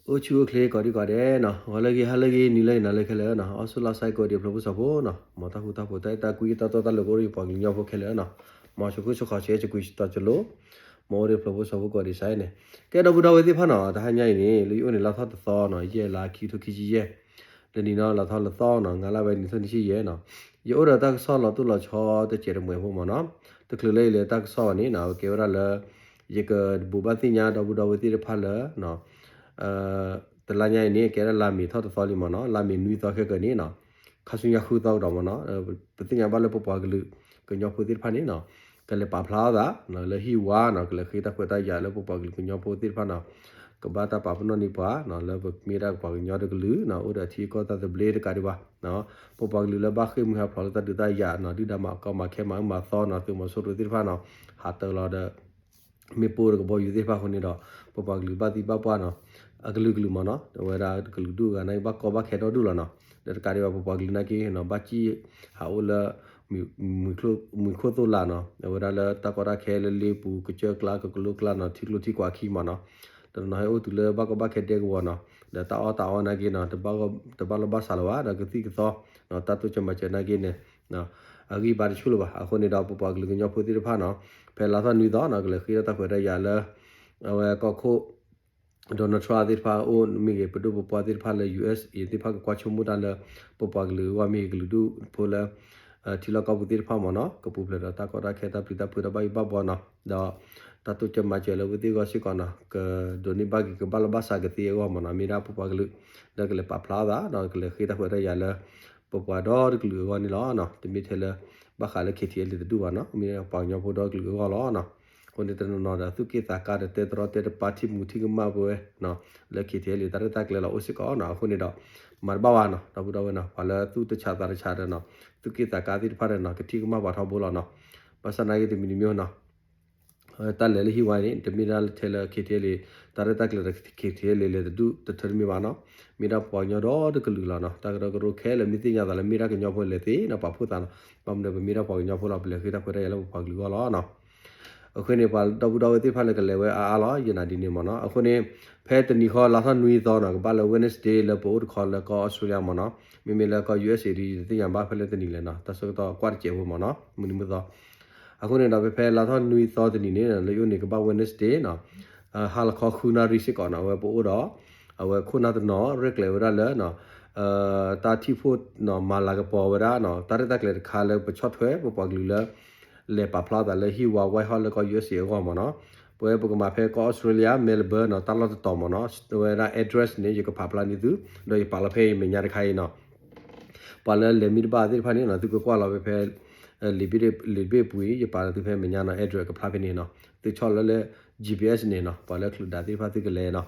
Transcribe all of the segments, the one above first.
အိၣ်ဆူၣ်အိၣ်ချ့ကိးဒံကိးဒဲးနီၤ, ဂီၤလၢအဂ့ၤ ဟါလၢအဂ့ၤ နံၤလၢအဂ့ၤ နၤလၢခဲလၢာ်နီၤ, အီၣ်ဆူၣ်လီၤစဲကိးဒံး ဖျိးဖိစီၤဖိနီၤ, မ်တၢ်ဃူတၢ်ဖိး တၢ်အဲၣ်တၢ်ကွံ တၢ်တီတၢ်လိၤ ကအိၣ်ဒီးပှၤကလုာ်ကညီဖိခဲလၢာ်နီၤ, မ်ဆူၣ်ခုၣ်ဆူၣ်ခီၣ်ဆဲး ဆူၣ်ကွံာ်တီၤကလိၤ, မ်အိၣ်ဒီးဖျိးဖိစီၤဖိကိးဒံးစဲန့ၣ်, ကဲဒီပုၢ်ဒီဝဲၢ်သ့ၣ်တဖၣ်နီၤ, တဟါညါအံၤန့ၣ် လၢယအိၣ်န့ၣ် လါထီၣ်တသီနီၤ, ယဲၢ်လါ ခံကထိခံဆံယဲၢ်, လၢနံၤနီၤ လါထီၣ်လၢသီနီၤ, ငါးလါဝဲနံၤထီၣ်နံၣ်ဆံယဲၢ်နီၤ, ယအိၣ်ဒီးတၢ်ကစီၣ်လီၤတိၢ်လီၤဆီတစဲးတမှဲၤဖိမ့ၢ်နီၤ, တချုးလၢယလဲၤတၢ်ကစီၣ်အီၤန့ၣ်နီၤ, ကဲဝဲဒၣ်လၢ ယကဘူးဘၣ်သ့ၣ်ညါဒီပုၢ်ဒီဝဲၢ်သ့ၣ်တဖၣ်လၢ တလါညါအံၤန့ၣ် ကဲဒၣ်လါမ့ၤထီၣ်တသီလံမ့ၢ်နီၤ, လါမ့ၤနွံသီခဲကနံၣ်နီၤ, ခါဆူညါဃုသီကဒီးမ့ၢ်နီၤ, ပသ့ၣ်ညါဘၣ်လၢပပှၤကလုာ်ကညီဖိသ့ၣ်တဖၣ်န့ၣ်နီၤ, ကလဲၤပာ်ဖျါအသး လၢဟံၣ်ဝါနီၤ, ကလဲၤဃ့တၢ်ခွဲးတၢ်ယာ်လၢပပှၤကလုာ်ကညီဖိသ့ၣ်တဖၣ်နီၤ, ကဘၣ်တၢ်ပာ်ပနီၣ်န့ၢ်ပှၤနီၤ, လၢပမ့ၢ်ဒၣ်ပှၤကညီတကလုာ်နီၤ, အိၣ်ဒီးထံကီၢ်တၢ်သဘျ့တကးဒံးဘၣ်, ပပှၤကလုာ်လၢဘၣ်ဃ့ၢ်မှံဟးဖျိးလၢတၢ်ဒုးတၢ်ယၤနီၤ, ဒုၣ်ဒါမၤကီမၤခဲမၤအၢမၤသီနီၤ, သုးမီၤစိရိၤသ့ၣ်တဖၣ်နီၤ, ဟးတၢၤလီၤဒီး မ့ၣ်ပိၢ်ဒီးကဘီယူၤသ့ၣ်တဖၣ်အဃိန့ၣ်ဒီး ပပှၤကလုာ်ဘၣ်သံဘၣ်ပှၢ်နီၤ, အကလုာ်ကလုာ်မ့ၢ်နီၤ, အဝဲဒၣ်ကလုာ်ဒူၣ်အဂၤနာ်က့ ဘၣ်ကီဘၣ်ခဲဒီဒူၣ်လီၤနီၤ, ဒီးတကးဒံးဘၣ် ပပှၤကလုာ်နာ်က့နီၤ, ဘၣ်စံၣ်ဟးအိၣ်လၢ မုၢ်ခိၣ်သိၣ်လာ်နီၤ, အဝဲဒၣ်လၢတၢ်ကီတၢ်ခဲလၢလ့ပူၤ ကစၢၢ်ကျါ ကကလိကျါနီၤ, ထံကျိထံကွာ်အခံမ့ၢ်နီၤ, တနီၤနီၤဟဲအိၣ်တုၤလၢဘၣ်ကီဘၣ်ခဲဒဲကဝီၤနီၤ, ဒီးတၢ်အီၣ်တၢ်အီနာ်က့နီၤ, တဘၣ်လီၢ်ဘၣ်စးလၢၤဘၣ်, ဒီးကသံၣ်ကသီ တၢ်တိစၢၤမၤစၢၤနာ်က့န့ၣ် အဂံၢ်ဘါတဆူၣ်လၢၤဘၣ်. အဃိန့ၣ်ဒီး ပပှၤကလုာ်ကညီဖိသ့ၣ်တဖၣ်နီၤ, ဖဲလါထီၣ်နွံသီနီၤ, ကလဲၤဃ့ဒီးတၢ်ခွဲးတၢ်ယာ်လၢ အဝဲကီၢ်ခိၣ် Donald Trump သ့ၣ်တဖၣ်အိၣ်မ့ၢ်ဂ့ၤ, ပဒိၣ်ပပှၢ်သ့ၣ်တဖၣ်လၢ ယူၢ်အ့းအ့း သ့ၣ်တဖၣ်ကကွၢ်ဆိကမိၣ်တၢ်လၢ ပပှၤကလုာ်အဂီၢ်မ့ၢ်ဂ့ၤ, ကလုာ်ဒူၣ်ဖိလၢ ထံလီၢ်ကီၢ်ပူၤသ့ၣ်တဖၣ်မ့ၢ်နီၤ, ကပူၤဖျဲးဒီးတၢ်ကီတၢ်ခဲ တၢ်ပျံၤတၢ်ဖုးတၢ်ဘၣ်ယိၣ်ဘၣ်ဘှီနီၤ, ဒီးတၢ်တိစၢၤမၤစၢၤလၢအဝဲသ့ၣ်အဂီၢ်စ့ၢ်ကီးနီၤ, ကဒိးန့ၢ်ဘၣ်က့ၤ ကဘၣ်လီၢ်ဘၣ်စးကသ့အဂီၢ်မ့ၢ်နီၤ, မ့ၢ်ဒၣ်ပပှၤကလုာ် ဒီးကလဲၤပာ်ဖျါအသး ဒီးကလဲၤဃ့တၢ်ခွဲးတၢ်ယာ်လၢ ပပှၤဒီတကလုာ်အဂီၢ်န့ၣ်လီၤ. တမ့ၢ်ထဲလၢ ဘၣ်ဃးလၢ ခ့ထံအဲလ်အ့ တဒူၣ်ဘၣ်နီၤ, မ့ၢ်ပှၤကညီဖိဒီတကလုာ်အဂီၢ်လီၤ. အဃိန့ၣ် တနီၤနီၤဒီး သူၣ်က့ၣ်သးကါဒီး တဲတရီတဲတပါ ထံၣ်မူထံၣ်ကမၣ်ပဝဲ လၢ ခ့ထံအဲလ်အ့ တၢ်ရဲၣ်တၢ်ကျဲၤလီၤအိၣ်စ့ၢ်ကီးနီၤ. အဃိန့ၣ်ဒီး မၤတဘၣ်ဘၣ်နီၤ, ဒီပုၢ်ဒီဝဲၢ်နီၤ, ပှၤလၢသူၣ်တဆးသးတဆးဒီးနီၤ, သူၣ်က့ၣ်သးကါသ့ၣ်တဖၣ်ဒီးနီၤ, ကထံၣ်ကမၣ်ပှၤထီဘိလီၤနီၤ. ဘၣ်ဆၣ်နာ်က့ တမံၤတမံၤနီၤ တၢ်လဲၤလၢဟံၣ်ဝါန့ၣ် တမ့ၢ်ဒၣ်ထဲလၢ ခ့ထံအဲလ်အ့ တၢ်ရဲၣ်တၢ်ကျဲၤဒီး ခ့ထံအဲလ်အ့ လဲၤတဒူၣ်တထၢတမ့ၢ်ဘၣ်နီၤ, မ့ၢ်ဒၣ်ပှၤကညီဒီတကလုာ်လီၤနီၤ. တၢ်ကရၢကရိခဲလၢာ် မ့ၢ်သ့ၣ်ညါသးလၢမ့ၢ်ဒၣ်ကညီဖိလဲၤသ့နီၤ, ပာ်ဖှိၣ်သးနီၤ. ဘၣ်မနုၤ ပမ့ၢ်ဒၣ်ပှၤကညီဖိလီၤ, ပလဲၤဃ့တၢ်ခွဲးတၢ်ယာ်လၢပပှၤကလုာ်အဂီၢ်လီၤနီၤ. အဃိန့ၣ် ပှၤဒီပုၢ်ဒီဝဲၢ်သ့ၣ်တဖၣ်လၢကလဲၤဝဲအါအါလီၤ, ယနာ်ဒ်န့ၣ်မ့ၢ်နီၤ. အဃိန့ၣ် ဖဲတနံၤဃီ လါထီၣ်နွံသီနီၤ, ကဘၣ်လၢ Wednesday လၢပအိၣ်တခီလၢကီၢ်အီစထြ့လယါမ့ၢ်နီၤ, မ့မ့ၢ်လၢကီၢ် ယူၢ်အ့းအ့း ဒီး ယတသ့ၣ်ညါဘၣ်ဖဲလၢတနံၤလဲၣ်နီၤ, တၢ်ဆၢကတီၢ်ကွၢ်တစဲးဖိမ့ၢ်နီၤ, မုၢ်နံၤမုၢ်သီ. အဃိန့ၣ်ဒီး ဖဲဖဲလါထီၣ်နွံသီတနံၤန့ၣ် လၢယအိၣ်န့ၣ် ကဘၣ် Wednesday နီၤ, ဟါလီၤခီဃုနၣ်ရံၣ်စ့ၢ်ကီးနီၤ, အဝဲပအိၣ်ဒီး အဝဲခိၣ်နၢ်တနီၤ ရဲၣ်ကျဲၤဝဲဒၣ်လၢ တၢ်ထံၣ်ဖှိၣ်နီၤ, မၤလၤကပီၤဝဲဒၣ်နီၤ, တၢ်ရဲၣ်တၢ်ကျဲၤတခါလၢပဆီၣ်ထွဲပပှၤကလုာ်လၢ လဲၤပာ်ဖျါသးလၢဟံၣ်ဝါ Whitehall လၢကီၢ် ယူၢ်အ့းအ့း အဂီၢ်မ့ၢ်နီၤ. ပဝဲပကမၤဖဲကီၢ်အီစထြ့လယါ Melbourne နီၤ, တၢ်လီၢ်တတီၤမ့ၢ်နီၤ, ဝဲဒၣ် address န့ၣ် ယကဖးဖျါန့ၢ်သု, ဒီးယပာ်လီၤဖဲအံၤမဲာ်ညါတခါအံၤနီၤ. ပှၤလၢလဲၤမ့ၢ်တဘၣ်သ့ၣ်တဖၣ်န့ၣ်နီၤ, သုကကွၢ်လီၤဖဲဖဲ လံာ်ဘ့ၣ်တဘ့ၣ်အပူၤအံၤ, ယပာ်လီၤသုဖဲမဲာ်ညါနီၤ, address ကဖျါဖဲန့ၣ်နီၤ. သုဆီၣ်လီၤလၢ G P S န့ၣ်နီၤ, ပှၤလၢချုးဒးသ့ၣ်တဖၣ်သုကလဲၤနီၤ.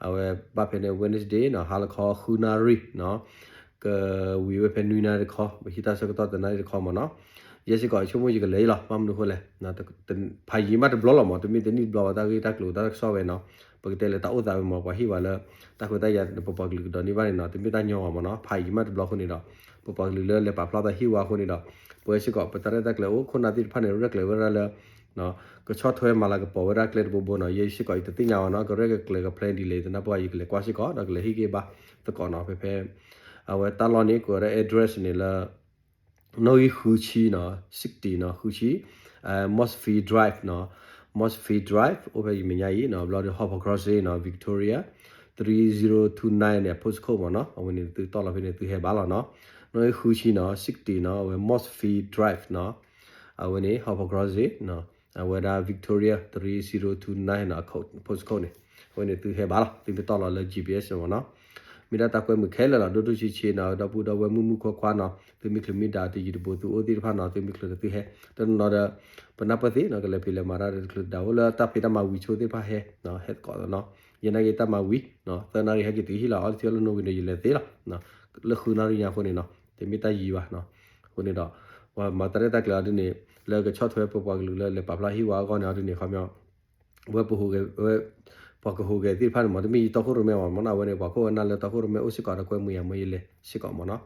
အဝဲဘၣ်ဖဲန့ၣ် Wednesday နီၤ, ဟါလီၤခီဃုနၣ်ရံၣ်နီၤ, ကဝံၤဝဲဖဲနွံနၣ်ရံၣ်တခီ, ပဟံးတၢ်ဆၢကတီၢ်တနၣ်ရံၣ်တခီမ့ၢ်နီၤ. ယဲစ့ၢ်ကီး ဆိကမိၣ်ယကလဲၤအံၤလီၤ, ဘၣ်မနုၤအဃိလဲၣ်, ဖးယံာ်မးတဘျီလီၤမ့ၢ်, တမ့ၢ်တနံၣ်တဘျီဘၣ်, တၢ်ဂ့ၢ်တၢ်ကျိၤတၢ်ကစီၣ်ဝဲနီၤ, ပကတဲလဲၤတၢ်အိၣ်သးဝဲမ့ၢ်, ပှၤဟ့ၣ်ဝဲလၢ တၢ်ခွဲးတၢ်ယာ် ပပှၤကလုာ်ကဒိးန့ၢ်ဘၣ်န့ၣ်နီၤ, တမ့ၢ်တၢ်ညီဘၣ်မ့ၢ်နီၤ, ဖးယံာ်မးတဘျီအဃိန့ၣ်ဒီး ပပှၤကလုာ်လၢလဲၤပာ်ဖျါသးဟံၣ်ဝါအဃိန့ၣ်ဒီး ပဝဲစ့ၢ်ကီး ပတၢ်ရဲၣ်တၢ်ကျဲၤအိၣ်, ခိၣ်နၢ်သ့ၣ်တဖၣ်န့ၣ် ရဲၣ်ကျဲၤဝဲဒၣ်လၢ ကဆီၣ်ထွဲမၤလၤကပီၤဝဲဒၣ်ကျဲတဘိဘိနီၤ, ယဲစ့ၢ်ကီး ယတသ့ၣ်ညါဘၣ်နီၤ, ကရဲၣ်ကကျဲၤက plan ဒ်လဲၣ် ယတနၢ်ပၢၢ်ဘၣ်, ယကလဲၤကွၢ်စ့ၢ်ကီး ဒီးကလဲၤဟ့ၣ်ဂံၢ်ဘါသကိးနီၤ. ဖဲဖဲ အဝဲတၢ်လီၢ်န့ၣ် ကိးဝဲဒၣ် address န့ၣ်လၢ နီၣ်ဂံၢ်ဃုဆံနီၤ, sixtyနီၤ, ဃုဆံ, Mossfield Driveနီၤ, Mossfield Drive အိၣ်ဖဲယမဲာ်ညါအံၤနီၤ, ဘျီဒီး Hoppers Crossing နီၤ, Victoria, three zero two nine န့ၣ် အ postcode မ့ၢ်နီၤ, အဝဲန့ၣ်သုတီၣ်လီၤဖဲန့ၣ် သုဟဲဘၣ်လီၤနီၤ. နီၣ်ဂံၢ်ဃုဆံနီၤ, sixtyနီၤ, အဝဲ Mossfield Driveနီၤ, အဝဲန့ၣ် Hoppers Crossingနီၤ, အဝဲဒၣ် Victoria three zero two nineနီၤ, postcode န့ၣ်, အဝဲန့ၣ်သုဟဲဘၣ်လီၤ, သုမ့ၢ်တီၣ်လီၤလၢ G P S မ့ၢ်နီၤ. မ့ၢ်ဒၣ်တၢ်ကွဲမုာ်ခဲလၢာ်လီၤ, ဒိၣ်ဒိၣ်ဆံးဆံးနီၤ, ဒီပုၢ်ဒီဝဲၢ်မုၣ်မုၣ်ခွါခွါနီၤ, သုမ့ၢ်ချုးမ့ၢ်ဒၣ်တယံၤတဘူးသုအိၣ်သ့ၣ်တဖၣ်နီၤ, သုမ့ၢ်ချုးဒီးသုဟဲ, တနီၤနီၤဒီး ပနၢ်ပၢၢ်သ့နီၤ, ကလဲၤဖံးလဲၤမၤတၢ်ဒီးတချုးဒၣ်အိၣ်လၢတၢ်ဖံးတၢ်မၤဝံၤဆိသ့ၣ်တဖၣ်ဟဲ, ဟဲသကိးနီၤ, ယဲနာ်က့တၢ်မၤဝံၤ, သၢနၣ်ရံၣ်ဟဲက့ၤတုၤဟံၣ်လီၤ, အီထံအီလၢနိဝံၤဒီးယလဲၤသ့လီၤ, လၢဃုနၣ်ရံၣ်ညါအဃိန့ၣ်နီၤ, တမ့ၢ်တၢ်ယံၤဘၣ်နီၤ. အဃိန့ၣ်ဒီး ပှၤမၤတၢ်ရဲၣ်တၢ်ကျဲၤအီၤဒ်န့ၣ်, လၢကဆီၣ်ထွဲပပှၤကလုာ်လၢလဲၤပာ်ဖျါဟံၣ်ဝါအဂီၢ်န့ၣ်အီၤဒ်န့ၣ် ခီပညီ ဝဲပဟူးဂဲၤ, ဝဲ ပှၤကဟူးဂဲၤသ့ၣ်တဖၣ်န့ၣ်မ့ၢ် တမ့ၢ်ယတီခိၣ်ရိၣ်မဲဘၣ်မ့ၢ်နီၤ, အဝဲန့ၣ် ပှၤခိၣ်ဝဲနၢ်လၢတီခိၣ်ရိၣ်မဲအိၣ်စ့ၢ်ကီးဒီးကွဲမုာ်ယၤမ့ၢ်ယလဲၤစ့ၢ်ကီးမ့ၢ်နီၤ.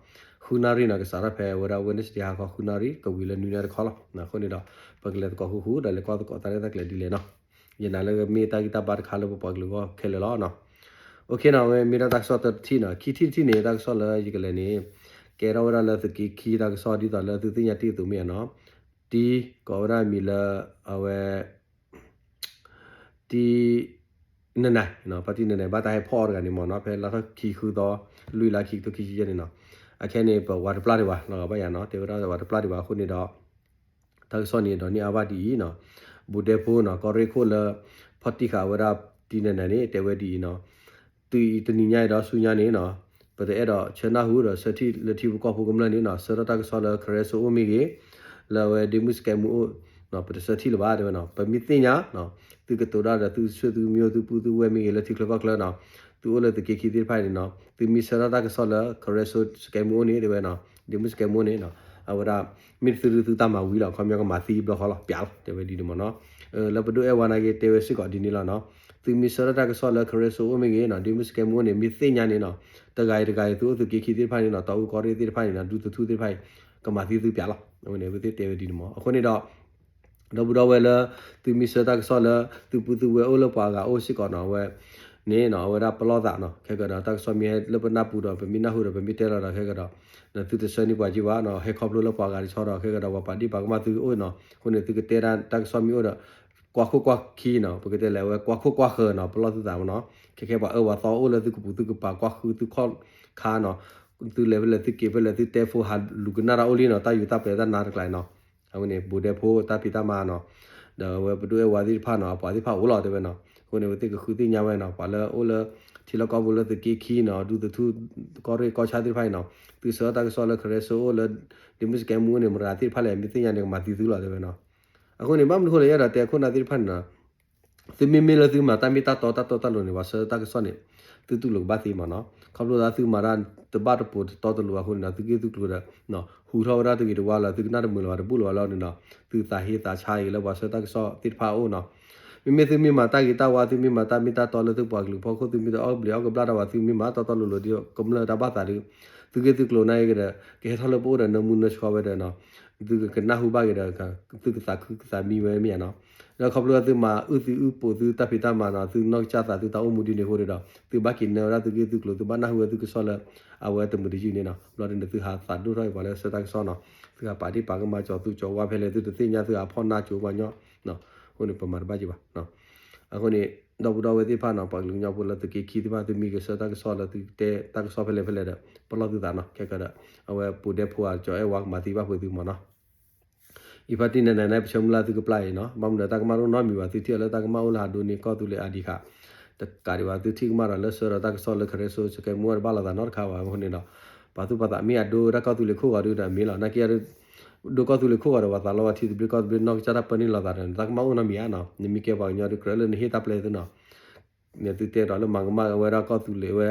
ဃုနၣ်ရံၣ်နီၤ ကစးထီၣ်ဖဲဝဲဒၣ် Wednesday ဟါခီဃုနၣ်ရံၣ် ကဝံၤလၢနွံနၣ်ရံၣ်တခီလီၤ. အဃိန့ၣ်ဒီး ပကလဲၤသကိးဃူဃူဒီးလဲၤကွၢ်သကိးတၢ်ရဲၣ်တၢ်ကျဲၤဒ်လဲၣ်နီၤ. ယနာ်လၢမ့ၢ်တၢ်ဂံၢ်တၢ်ဘါတခါလၢပပှၤကလုာ်အဂီၢ်ခဲလၢာ်လီၤနီၤ. Okay နီၤ, အဝဲမ့ၢ်ဒၣ်တၢ်ကစီၣ်တထံၣ်နီၤ. ခံထံၣ်တထံၣ်န့ၣ် တၢ်ကစီၣ်လၢယကလဲၤန့ၣ် ကဲထီၣ်ဝဲဒၣ်လၢသုးက့ခံတၢ်ကစီၣ် ဒ်သိးလၢသုသ့ၣ်ညါတံၢ်အသိးမ့ၢ်ဧါနီၤ. တံၤ ကိးဝဲဒၣ်မံၤလၢ အဝဲ တံၤ နနၤ ဖါတံၤနနၤ ဘၣ်တၢ်ဟဲဖီၣ်အီၤတဂၤန့ၣ်မ့ၢ်နီၤ, ဖဲလါထီၣ်ခံဃုသီ လွံၢ်လါ ခံကထိခံဆံယဲၢ်န့ၣ်နီၤ. အခဲန့ၣ် ပဝၤတပျၢ်ဒံးဘၣ် လီၤဂာ်ဘၣ်ယၤနီၤ, တဲဝဲဒၣ်ဝၤတပျၢ်ဒံးဘၣ်အဃိန့ၣ်ဒီး တၢ်ကစီၣ်န့ၣ်ဒိးန့ၢ်အါဘၣ်ဒ်အံၤနီၤ. ဘူးဒဲဖိနီၤ ကီၢ်ရ့ၣ်ခိၣ်လၢ ဖီၣ်တံၢ်ဃာ်ဝဲဒၣ်တံၤနနၤန့ၣ် တဲဝဲဒ်အံၤနီၤ. တုၤအံၤတနံၤညါအံၤဒီးဆူညါန့ၣ်နီၤ, ပတအဲၣ်ဒိးဆၢနၢ်ဟူဒီးဆၢထံၣ်လၢထံဖိကီၢ်ဖိကမျၢၢ်န့ၣ်နီၤ, ဆၢထၢၣ်တၢ်ကစီၣ်လၢကရၢစိအိၣ်မ့ၢ်ဂ့ၤ, လၢအဝဲဒ့မုၣ်စကဲမူအိၣ်နီၤ, ပတဆၢထံၣ်လၢၤဘၣ် တဲဝဲနီၤ. ပမ့ၢ်သ့ၣ်ညါနီၤ, သုကတိၤဒၣ်ဒီးသုဆွေသုမျိုးသုပုၢ်သုဝဲၢ်မ့ၢ်ဂ့ၤ လၢထံချၢကီၢ်ချၢနီၤ, သုအိၣ်လၢသုးက့ခံသ့ၣ်တဖၣ်န့ၣ်နီၤ, သုမ့ၢ်ဆၢထၢၣ်တၢ်ကစီၣ်လၢကရၢစိစကဲမူအိၣ်န့ၣ် တဲဝဲနီၤ, ဒ့မုၣ်စကဲမူအိၣ်န့ၣ်နီၤ, အဝဲဒၣ် မ့ၢ်သုဒုးသုတၢ်မၤဝံၤလီၤ, ခီပညီကမၤသံဘျီဃီလီၤ ပျးလီၤ တဲဝဲဒ်န့ၣ်မ့ၢ်နီၤ. လၢပဒိၣ်အဲၣ်ဝါနာ်က့ တဲဝဲစ့ၢ်ကီးဒ်န့ၣ်လီၤနီၤ. သုမ့ၢ်ဆၢထၢၣ်တၢ်ကစီၣ်လၢကရၢစိအိၣ်မ့ၢ်ဂ့ၤနီၤ, ဒ့မုၣ်စကဲမူအိၣ်န့ၣ် မ့ၢ်သ့ၣ်ညါန့ၣ်နီၤ, တဂၤအံၤတဂၤအံၤ သုအိၣ်သုးက့ခံသ့ၣ်တဖၣ်န့ၣ်နီၤ, တီအူကီၢ်ရ့ၣ်သ့ၣ်တဖၣ်န့ၣ်နီၤ, ဒူသထူသ့ၣ်တဖၣ်အံၤ ကမၤသံသုပျးလီၤ, အဝဲန့ၣ် အဝဲသ့ၣ်တဲဝဲဒ်န့ၣ်မ့ၢ်. အဃိန့ၣ်ဒီး ဒီပုၢ်ဒီဝဲၢ်လၢ သုမ့ၢ်ဆၢတၢ်ကစီၣ်လၢ သုပုၢ်သုဝဲၢ်အိၣ်လၢပှၤအဂၤအိၣ်စ့ၢ်ကီးနီၤ, အဝဲန့ၣ်နီၤ, အဝဲဒၣ်ပလီၢ်သးနီၤ, ခဲကဒီး တၢ်ကစီၣ်မ့ၢ်ဟဲလၢပနၢ်ပူၤဒီး ပမ့ၢ်နၢ်ဟူဒီး ပမ့ၢ်တဲလီၤဒီး ခဲကဒီး သုတဆၢန့ၢ်ပှၤက့ဘၣ်နီၤ, ဟဲခီဖျိလၢပှၤဂၤတဆီဒီး ခဲကဒီး ပှၤပာ်ဒ့ၣ်ပာ်ကမၣ်သုအိၣ်နီၤ, အဃိန့ၣ် သုကတဲဒၣ်တၢ်ကစီၣ်မ့ၢ်အိၣ်ဒီး ကွၢ်ခိၣ်ကွၢ်ခံနီၤ, ပကတဲလဲၣ် အဝဲကွၢ်ခိၣ်ကွၢ်ဃၢၤနီၤ, ပလီၢ်သုသးမ့ၢ်နီၤ, ခဲခဲပှၤအၢပှၤသီအိၣ်လၢသုကပူၤသုကပၤ ကွၢ်ဃုသုခီၣ်ခါနီၤ, သုလဲၤဖဲလဲၣ်သုက့ၤဖဲလဲၣ် သုတဲဖိဟးလူၤကနၣ်တၢ်အိၣ်လံနီၤ, တၢ်ယူးတၢ်ပျဲၤတၢ်နါတကျါနီၤ. အဝဲန့ၣ် ဘူးဒဲဖိတၢ်ဖံးတၢ်မၤနီၤ, ဒီးအဝဲပဒိၣ်အဲၣ်ဝါသ့ၣ်တဖၣ်နီၤ, အပှၤသ့ၣ်တဖၣ်အိၣ်လီၤတဲဝဲနီၤ. အဃိန့ၣ် အဝဲသ့ၣ်ကဃုသ့ၣ်ညါဝဲနီၤ, ပှၤလၢအိၣ်လၢထံလီၢ်ကီၢ်ပူၤလၢသုးက့ခံနီၤ, ဒူသထူ ကီၢ်ရ့ၣ်ကီၢ်ဆၣ်သ့ၣ်တဖၣ်အံၤနီၤ, သုဆၢတၢ်ကစီၣ်လၢကရၢစိအိၣ်လၢ ဒ့မုၣ်စကဲမူအိၣ်န့ၣ် မတၤသ့ၣ်တဖၣ်လဲၣ် မ့ၢ်သ့ၣ်ညါန့ၣ် ကမၤသံသုလီၤတဲဝဲနီၤ. အဃိန့ၣ် ဘၣ်မနုၤအဃိလဲၣ် ယအဲၣ်ဒိးတဲခိၣ်နၢ်သ့ၣ်တဖၣ်န့ၣ်နီၤ, သုမ့မ့ၢ်လၢသုမၤတၢ်မ့ၢ်တၢ်တီတၢ်တီတၢ်လိၤန့ၣ် ပှၤဆၢတၢ်ကစီၣ်န့ၣ် သုတူၢ်လိာ်ကဘၣ်သ့မ့ၢ်နီၤ. ခီဖျိလၢသုမၤတၢ်တဘၣ်တပိၤတတီတလိၤအဃိန့ၣ်ဒီး သုဂ့ၢ်သုကျိၤဒီး ဟူးထီၣ်ဝဲဒၣ်တဂ့ၤတဝါလီၤ, သုကနၣ်တမုာ်လၢၤဘၣ် တဘူၣ်လၢၤဘၣ်လီၤန့ၣ်နီၤ, သုသးဟ့သးဆါအံၤလၢပှၤဆၢတၢ်ကစီၣ်သ့ၣ်တဖၣ်အအိၣ်နီၤ. မ့မ့ၢ်သုမ့ၢ်မၤတၢ်ဂ့ၤတၢ်ဝါ သုမ့ၢ်မၤတၢ်မ့ၢ်တၢ်တီလၢသုပှၤကလုာ်ဖီခိၣ် သုမ့ၢ်တအီၣ်ဘျံးအီၣ်ကဘျၣ်တၢ်ဘၣ် သုမ့ၢ်မၤတီတီလိၤလိၤဒီး ကမျၢၢ်တၢ်ဘၣ်သးဒီး သုဂ့ၢ်သုကျိၤနာ်က့ဒီး ကဟဲထီၣ်လၢပအိၣ်ဒီးနၢမူနၢဆှီဝဲဒီးနီၤ, သုကနၢ်ဟူဘၣ်က့ၤဒီး သုကသးခုကသးမံဝဲမ့ၢ်ဧါနီၤ. ဒီးခီဖျိသုမၤအုၣ်သံအုၣ်ပိာ်သုတၢ်ဖံးတၢ်မၤနီၤ, သုနီၢ်ကစၢ်သးသုတၢ်အိၣ်မူဒ်န့ၣ်အဃိဒီး သုဘၣ်က့ၤနၢဝဲဒၣ်သုဂ့ၢ်သုကျိၤ သုဘၣ်နၢ်ဟူဝဲသုကစီၣ်လၢ အဝဲတမုာ်တယုၢ်န့ၣ်နီၤ. ဘျီဒ်န့ၣ် သုဟးသးဒိၣ်ထီၣ်အံၤပှၤလၢဆၢတၢ်ကစီၣ်နီၤ, သုဟးပာ်ဒ့ၣ်ပာ်ကမၣ်ကၠီၤသူကၠီၤဝါဖဲလဲၣ် သုတသ့ၣ်ညါ သုဟးဖီၣ်နၢ်ကၠိပှၤညီ အဃိန့ၣ် ပမၤတဘၣ်က့ၤဘၣ်. အဃိန့ၣ် ဒီပုၢ်ဒီဝဲၢ်သ့ၣ်တဖၣ်နီၤ, ပှၤကလုာ်ကညီဖိလၢသုးက့ခံသ့ၣ်တဖၣ် သုမ့ၢ်ကဆၢတၢ်ကစီၣ်လၢသုတဲတၢ်ကစီၣ်ဖဲလဲၣ်ဖဲလဲၣ်ဒီး ပလီၢ်သုသးနီၤ. ခဲကဒီး အဝဲဘူးဒဲဖိဧါ ကၠီၤအဲၣ်ဝါကမၤသံဘၣ်ပှဲၤသုမ့ၢ်နီၤ. အံၤဖါတံၢ်နနၤန့ၣ် ပဆၢမုၢ်လၢ်သုကပျၢ်အံၤနီၤ, ဘၣ်မနုၤဒီးတၢ်ကမၣ်တအိၣ်နီတမံၤဘၣ်, သုထံၣ်အီၤလၢတၢ်ကမၣ်အိၣ်လၢဟးဒိးန့ၢ်ကီၢ်သူလ့ၤအါဒံးဃာ် တကးဒံးဘၣ် သုထံၣ်ကမၣ်ဒီးလၢဆၢဒီးတၢ်ကစီၣ်လၢကရၢစိစကဲမူတဘၣ်လိာ်သးနီတခါဘၣ်. အဃိန့ၣ်ဒီး ပှၤသူၣ်ပှၤသးမ့ၢ်အဒိတၢ်ကီၢ်သူလ့ၤခိၣ်ဂီၤဒုဒီးမ့ၢ်လီၤ, နာ်က့ ဒိကီၢ်သူလ့ၤခိၣ်ဂီၤဒီး ပှၤသးလီဝဲထံသဘျ့ကီၢ်သဘျ့နီၢ်ကစၢ်တၢ်ပၢန့ၢ်လိာ်သးဒီး တၢ်ကမၣ်အိၣ်နီတမံၤဧါနီၤ. နမ့ၢ်ကဲပှၤကညီဒု ကြၢးလၢနဟ့ၣ်တၢ်ပျဲသုနီၤ. န့ၣ်သုတဲဒီးလၢမၤကမၣ်ဝဲဒၣ်ကီၢ်သူလ့ၤဝဲ,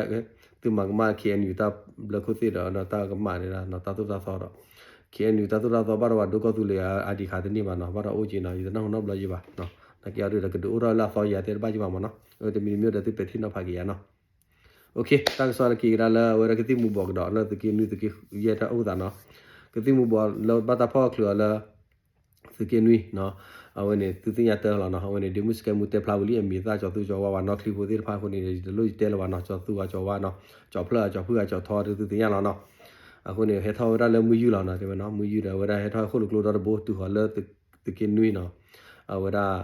သုမၤကမၣ် ခ့ၣ်အဲၣ်ယူၣ် တၢ်ဘျၢခိၣ်သ့ၣ်ဒီး တၢ်ကမၣ်န့ၣ် တၢ်သိၣ်တၢ်သီဒီး ခ့ၣ်အဲၣ်ယူၣ် တၢ်သိၣ်တၢ်သီဘၣ်ဒီး ပှၤဒိကီၢ်သူလ့ၤအါဒံးဃာ်တန့ၢ်ဘၣ်နီၤ, ဘၣ်ဒီးအိၣ်က့ၤနီၤ, ယတနၢ်ဟူနီတဘျီယံၤဘၣ်. နာ်က့အဒုဒီး ကဒုးအိၣ်ထီၣ်လၢအသီယၤတဲတဘၣ်ယံၤဘၣ်မ့ၢ်နီၤ. အဝဲတမံၤတမံၤဒီး သုပဲာ်ထံနီၤဖးက့ၤယၤနီၤ. တၢ်ကစီၣ်လၢက့ၤကဒါလၢအဝဲဒၣ်ကသံၣ်မူၤဘှီးကဒီးလၢသုးက့နွံ သုးက့ယဲၢ်ထီၣ်အိၣ်သးနီၤ, ကသံၣ်မူၤဘှီးလၢဘၣ်တၢ်ဖီၣ်ချုးအီၤလၢ သုးက့နွံနီၤ, အဝဲန့ၣ်သုသ့ၣ်ညါတၢ်လီၤနီၤ. အဝဲန့ၣ် ဒ့မုၣ်စကဲမူတဲဖျါဝံၤလံ အမံၤသၣ်ကၠီၤသူကၠီၤဝါဝဲနီၢ်ချံဖိသ့ၣ်တဖၣ်အဃိန့ၣ် ယတလိၣ်ယတဲလၢၤဘၣ်နီၤ, ကၠီၤသူကၠီၤဝါနီၤ, ကၠီၤဖျၢၣ်ကၠီၤဖုၣ်ကၠီၤထီဒုးသုသ့ၣ်ညါလီၤနီၤ. အဃိန့ၣ် ဟဲထီၣ်ဝဲဒၣ်လၢမုၢ်ယုၢ်လီၤနီၤ, တဲဝဲနီၤ, မုၢ်ယုၢ်ဒီး အဝဲဒၣ်ဟဲထီၣ်ဟဲခိၣ်လိာ်ကျိဒီတဘိ တုၤဃီၤလၢသုးက့နွံနီၤ, အဝဲဒၣ်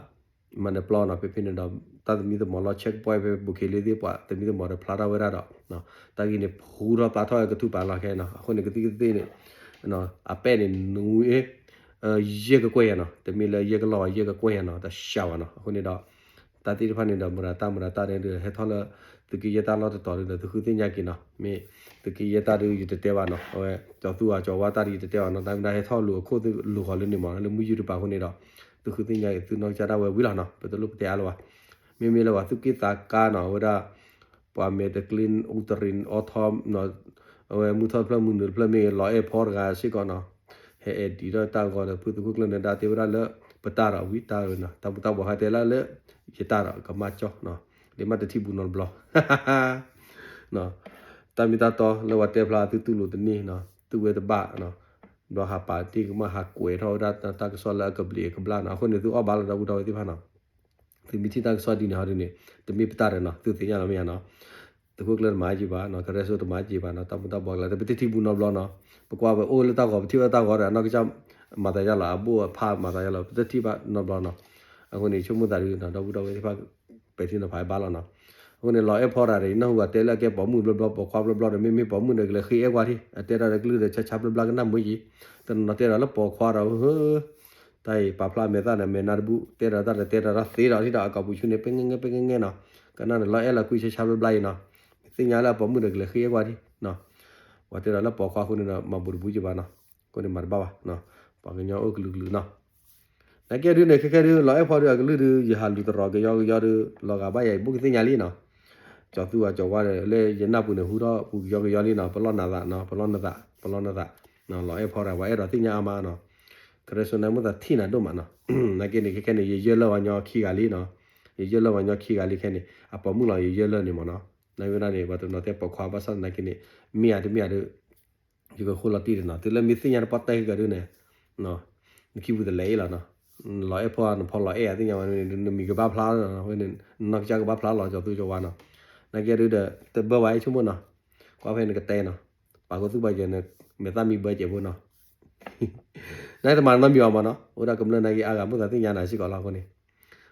မၤနၢၤပျီနီၤ, ဖဲဖဲန့ၣ်ဒီး တၢ်သမံသမိးလီၤ check point ဖဲ ဘူးခ့လ့သ့ၣ်ပှၤ သမံသမိးဒီးဖျါထီၣ်ဝဲဒၣ်ဒီး တၢ်ဂ့ၢ်န့ၣ် ဖူထီၣ်ဖျါထီၣ်ကထူၣ်ပာ်လီၤခဲနီၤ. အဃိန့ၣ် ကသံၣ်ကသ့ၣ်န့ၣ် အပဲၣ်န့ၣ် နွံ ယဲၢ်ကကွဲၢ်ယၤနီၤ, တမ့ၢ်လၢယဲၢ်ကလီၢ်ဘၣ် ယဲၢ်ကကွဲၢ်ယၤနီၤ, တၢ်စှၤဘၣ်နီၤ. အဃိန့ၣ်ဒီး တၢ်သ့ၣ်တဖၣ်န့ၣ်ဒီး မတၤတၢ်မတၤတၢ်န့ၣ်ဒီး ဟဲထီၣ်လၢ သုးက့ယဲၢ်တၢ်လီၢ်တတီၤဒီး သုဃုသ့ၣ်ညါက့ၤနီၤ. မ့ၢ်သုးက့ယဲၢ်တၢ်ဒုး ယတတဲဘၣ်နီၤ, အဝဲ ကၠီၤသူအကၠီၤဝါတၢ်ဒုး ယတတဲဘၣ်နီၤ, တၢ်မ့ၢ်ဒၣ်ဟဲထီၣ်လိာ်အခိၣ်သ့ၣ်လိာ်ဃီၤလၢန့ၣ်မး လၢမုၢ်ယုၢ်တပၤအဃိန့ၣ်ဒီး သုဃုသ့ၣ်ညါက့ၤ သုနီၢ်ကစၢ်ဒၣ်ဝဲဝံၤလီၤနီၤ, ပတလိၣ်ပတဲအါလၢၤဘၣ်. မ့မ့ၢ်လၢပှၤသူၣ်က့ၣ်သးကါနီၤ, အဝဲဒၣ် ပှၤမဲာ်တကျ့ အူတရံး အီထီ အဝဲမုၢ်ထီၣ်တဖျၢၣ်မုၢ်နုာ်တဖျၢၣ်မ့ၢ်ဂ့ၤ လီၤအဲၣ်ဖီတဂၤစ့ၢ်ကီးနီၤ, ဟဲအဲၣ်ဒံးထီၣ်တၢ်ဂီၤဒီး ဖုသုးခိၣ်ကျၢၢ်နၢၤဒါတဲဝဲဒၣ်လၢ ပတၢ်ဒီးဝံၤတၢ်နီၤ, တၢ်ဘူၣ်တၢ်ဘီးဟဲတဲလၢလၢ ယတၢ်ဒီးကမၣ်ကၠီနီၤ, ဒ်မ့ၢ်တထံၣ်ဘူးနီတဘျီ တၢ်မ့ၢ်တၢ်တီလၢပှၤတဲဖျါသုတူၢ်လိာ်တန့ၢ်နီၤ, တူၢ်ဝဲတဘၣ်နီၤ, ဒီးဟးပာ်တ့ၢ်ကမၣ် ဟးကွဲးထီၣ်ဝဲဒၣ်တၢ်ကစီၣ်လၢအကဘျံးအကဘျၣ်နီၤ. အဃိန့ၣ် သုအီၣ်ဘၣ်လီၤဒီပုၢ်ဒီဝဲၢ်သ့ၣ်တဖၣ်နီၤ, သုမ့ၢ်ထံၣ်တၢ်ကစီၣ်ဒ်န့ၣ်ဟီဒ်န့ၣ် တမ့ၢ်ပတၢ်ဒီးနီၤ, သုသ့ၣ်ညါလီၤမ့ၢ်ဧါနီၤ. သုးခိၣ်ကျၢၢ်တမၤက့ၤဘၣ်နီၤ, ကရၢစိတမၤက့ၤဘၣ်နီၤ, တၢ်မူၤတၢ်ဘှီးကျါ ပတထံၣ်ဘူးနီတဘျီနီၤ, ပကွၢ်ဝဲအိၣ်လၢတၢ်ဂီၤ ပထံၣ်ဝဲတၢ်ဂီၤဒီး အနီၢ်ကစၢ်မၤသးယါလီၤ အဘိၣ်အဖးမၤသးယါလီၤ ပတထံၣ်ဘၣ်နီတဘျီနီၤ, အဃိန့ၣ် ဆိကမိၣ်သးဒုးနီၤ ဒီပုၢ်ဒီဝဲၢ်သ့ၣ်တဖၣ် ပဲာ်ထံနီၤဖးဘၣ်လီၤနီၤ, အဃိန့ၣ် လီၤအဲၣ်ဖီတၢ်ဒီး ယနၢ်ဟူဘၣ်တဲလၢအကဲပိာ်မုၣ်ဘျီဘျီ ပိာ်ခွါဘျီဘျီဒီး မ့မ့ၢ်ပိာ်မုၣ်ဒီးကလဲၤဃ့အဲၣ်ကွၢ်ထံၣ် အတဲတၢ်ဒီးကလုၢ်ဒီးဆါဆါဘျီဘျီကနၣ်မုာ်ယံၤ, တနီၤနီၤတဲဒီးလၢပိာ်ခွါဒီး တၢ်အံၤပာ်ဖျါမဲာ်သၣ်န့ၣ် မဲာ်နါတဘူၣ် တဲဒီးတၢ်ဒီးတဲဒီးတၢ်သ့ဒီးထံၣ်ဒီးအကီၢ်ပူၤဆူန့ၣ် ပဲငဲငဲပဲငဲငဲနီၤ, ကနၣ်န့ၣ် လီၤအဲၣ်လီၤကွံဆါဆါဘျီဘျီအံၤနီၤ, သ့ၣ်ညါလၢအပိာ်မုၣ်ဒီးကလဲၤဃ့အဲၣ်ကွၢ်ထံၣ်, ပှၤတဲဒီးလၢပိာ်ခွါအဃိန့ၣ်ဒီး မၤဘူးတဘူးက့ၤဘၣ်နီၤ, အဃိန့ၣ်မၤတဘၣ်ဘၣ်, ပှၤကညီအိၣ်ကလုာ်ကလုာ်နီၤ, နာ်က့ဒုးန့ၣ် ခဲခဲဒုး လီၤအဲၣ်ဖီဒုးအကလုၢ်ဒုး ယဟးလူၤတရီၤကယီကယီဒုး လီၤဂာ်ဘၣ်ယၤအံၤ ဘူးကသ့ၣ်ညါလံနီၤ, ကၠီၤသူအကၠီၤဝါဒီး လၢယနၢ်ပူၤန့ၣ် ဟူထီၣ်ပူၤကယီကယီလံနီၤ, ပလီၢ်နၤသးနီၤ ပလီၢ်နသး ပလီၢ်နသး, လီၤအဲၣ်ဖီတၢ် ပှၤအဲၣ်ဒိးသ့ၣ်ညါအါမးနီၤ, ကရၢစိန့ၣ် မုၢ်သးထံၣ်နၤဒိၣ်မးနီၤ, နာ်က့န့ၣ် ခဲခဲန့ၣ် ယယဲၢ်လၢပှၤညီခံဂၤလံနီၤ, ယယဲၢ်လၢပှၤညီခံဂၤလံခဲန့ၣ် အပိာ်မုၣ်လီၤ ယယဲၢ်လၢန့ၣ်မးနီၤ, နာ်က့ဝဲဒၣ်န့ၣ် ပှၤတနီၤတဲပိာ်ခွါဘၣ်ဆၣ်သနာ်က့န့ၣ် မ့ၢ်ဧါတမ့ၢ်ဧါဒုး ယကဃိလီၤတံၢ်တနီၤ တုၤလၢမ့ၢ်သ့ၣ်ညါတပီၢ်တဲာ်က့ၤဒုးန့ၣ် နခံပူၤတလဲၤအ့ၣ်လီၤနီၤ, လီၤအဲၣ်ဖီနဖီလီၤအဲၣ်အသ့ၣ်ညါဝဲန့ၣ် နမံၤကဘၣ်ဖျါလီၤနီၤ, ဝဲန့ၣ် နီၢ်ကစၢ်ကဘၣ်ဖျါလီၤ ကၠီၤသူကၠီၤဝါနီၤ, နာ်က့ဒုးဒီး တဘၢဝဲအံၤဆိကမိၣ်နီၤ, ကွၢ်ဖဲနကတဲနီၤ, ပာ်ကီၤသူၣ်ပာ်ကဲၤန့ၣ် မဲာ်သၣ်မံဘၢကဲးဖိနီၤ နတမၤနီတမံၤအီၤမးနီၤ, အိၣ်ဒၣ်ကမျၢၢ်နာ်က့အါဂၤ မုၢ်သးသ့ၣ်ညါနၤစ့ၢ်ကီးလီၤအဃိန့ၣ်,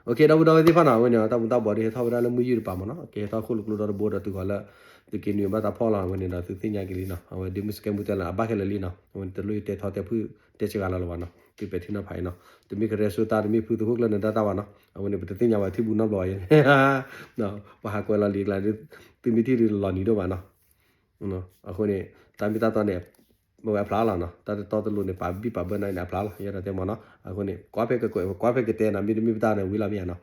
အိၣ်ခ့ ဒီပုၢ်ဒီဝဲၢ်သ့ၣ်တဖၣ်နီၤ, အဝဲန့ၣ် တၢ်မူၤတၢ်ဘှီးဒုးဟဲထီၣ်ဝဲဒၣ်လၢမုၢ်ယုၢ်တပၤမးနီၤ, ကဟဲထီၣ်ခိၣ်လိာ်ကျိဒီတဘိဒီးတုၤဃီၤလၢ သုးက့နွံဘၣ်တၢ်ဖီၣ်လီၤ, အဝဲန့ၣ်ဒီးသုသ့ၣ်ညါက့ၤလံနီၤ, အဝဲဒ့မုၢ်စကဲမူတဲလၢအဘၣ်ခဲလၢာ်လံနီၤ, အဝဲန့ၣ်တလိၣ်ယတဲထီတဲဖုၣ်တဲစှၤလီၤလၢၤဘၣ်နီၤ, သုပဲာ်ထံနီၤဖးအံၤနီၤ, တမ့ၢ်ကရၢစိတၢ်တမ့ၢ်ဖုသုးခိၣ်ကျၢၢ်နၢၤတၢ်တၢ်ဘၣ်နီၤ, အဝဲန့ၣ် ပတသ့ၣ်ညါဘၣ်ထံၣ်ဘူးနီတဘျီဘၣ်ယဲ, ပှၤဟးကွဲးလီၤလံၤကျါ သုမ့ၢ်ထံၣ်ဒုးလီၤနံၤဒိၣ်မးနီၤ အဃိန့ၣ် တၢ်မ့ၢ်တၢ်တီန့ၣ် မ့ၢ်ဝဲအဖျါလီၤနီၤ, တၢ်တတီတလိၤန့ၣ် ပာ်ဘံၣ်ပာ်ဘၢနၤန့ၣ်အဖျါလီၤ, ယအဲၣ်ဒိးတဲမးနီၤ, အဃိန့ၣ် ကွၢ်ဖဲကကွဲး ကွၢ်ဖဲကတဲနီၤ, မ့တမ့ၢ်ပတၢ်န့ၣ် ဝံၤလီၤမ့ၢ်ဧါနီၤ,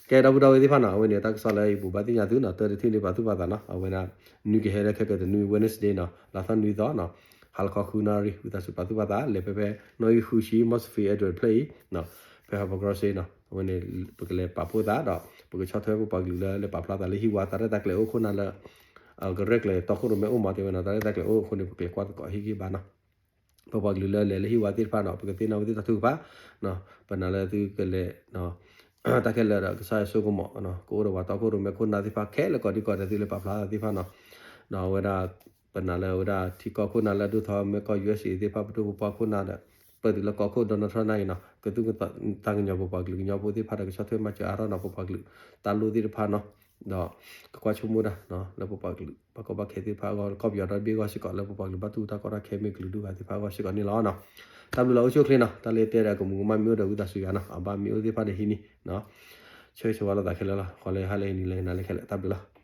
ကဲ ဒီပုၢ်ဒီဝဲၢ်သ့ၣ်တဖၣ်နီၤ, အဝဲန့ၣ် တၢ်ကစီၣ်လၢယဘိးဘၣ်သ့ၣ်ညါသုနီၤ, တၢ်တထံၣ်န့ၣ်ပာ်သူၣ်ပာ်သးနီၤ, အဝဲဒၣ် နွံကဟဲလၢခဲကတနွံ Wednesday နီၤ, လါထီၣ်နွံသီနီၤ, ဟါလီၤခီဃုနၣ်ရံၣ် ဝံသးစူၤပာ်သူၣ်ပာ်သး လဲၤဖဲဖဲ နီၣ်ဂံၢ်ဃုဆံ မီၢ်စဖံး address ဖျၢၣ်အံၤ ဖဲ Harbour Crossing နီၤ, အဝဲန့ၣ် ပကလဲၤပာ်ဖှိၣ်သးဒီး ပကဆီၣ်ထွဲပပှၤကလုာ်လၢလဲၤပာ်ဖျါသးလၢဟံၣ်ဝါ တၢ်ရဲၣ်တၢ်ကျဲၤအိၣ်ခိၣ်နၢ်လၢ ကရဲၣ်ကျဲၤတီခိၣ်ရိၣ်မဲအိၣ်မးတဲဝဲနီၤ, တၢ်ရဲၣ်တၢ်ကျဲၤအိၣ်အဃိန့ၣ် ပကလဲၤကွၢ်သကိးဟ့ၣ်ဂံၢ်ဘါနီၤ, ပပှၤကလုာ်လၢလဲၤလၢဟံၣ်ဝါသ့ၣ်တဖၣ်နီၤ, ပကသ့ၣ်နီၣ်ဝဲသ့ၣ်တၢ်ထုကဖၣ်, ပနာ်လၢသုကလဲၤ တၢ်ခဲလၢာ်ဒီးကစၢ်ယွၤဆိကမိၣ် ကအိၣ်ဒီးပှၤတီခိၣ်ရိၣ်မဲခိၣ်နၢ်သ့ၣ်တဖၣ်ခဲလၢာ်ကိးဒံကိးဂၤဒဲး သုလဲၤပာ်ဖျါသးသ့ၣ်တဖၣ်နီၤ, ဒီးအဝဲဒၣ် ပနာ်လၢအဝဲဒၣ်ထံကီၢ်ခိၣ်နၢ်လၢအဒိၣ်ထီၣ်မဲကီၢ် ယူအက်စ့ သ့ၣ်တဖၣ် ပဒိၣ်ပပှၢ်ခိၣ်နၢ်ဒီး ပၢၢ်တုၤလၢကီၢ်ခိၣ် Donald Trump နၢ်အံၤနီၤ, ကသူၣ်ကသးကညီၤပပှၤကလုာ်ကညီဖိသ့ၣ်တဖၣ်ဒီး ကဆီၣ်ထွဲမၤစၢၤအါထီၣ်နီၤ ပပှၤကလုာ်တၢ်လိၣ်သ့ၣ်တဖၣ်နီၤ, ဒီးကကွၢ်ဆိကမိၣ်တၢ် လၢပပှၤကလုာ် ပှၤကီၢ်ပှၤခဲသ့ၣ်တဖၣ်အဂီၢ် ကီၢ်ပယီၤဒီတဘ့ၣ်အဂီၢ်စ့ၢ်ကီး လၢပပှၤကလုာ်ဘၣ်တူၢ်တၢ်ကီတၢ်ခဲမ့ၢ်ကလုာ်ဒူၣ်ဂၤသ့ၣ်တဖၣ်အဂီၢ်စ့ၢ်ကီးန့ၣ်လီၤနီၤ, တၢ်ဘျုးလီၤ အိၣ်ဆူၣ်အိၣ်ချ့နီၤ, တၢ်လၢတဲဒီးကမူၤကမၣ်မ့ၢ်အိၣ်ဒီးဝံသးစူၤယၤနီၤ, အဘၣ်မ့ၢ်အိၣ်သ့ၣ်တဖၣ်ဒီးဟံးန့ၢ် ဆၢဂ့ၤဆၢဝါလိာ်သးခဲလၢာ်လီၤ, ဃီလၢဟါလၢဟံးန့ၢ်လၢနၤလၢခဲလၢာ် တၢ်ဘျုးလီၤ.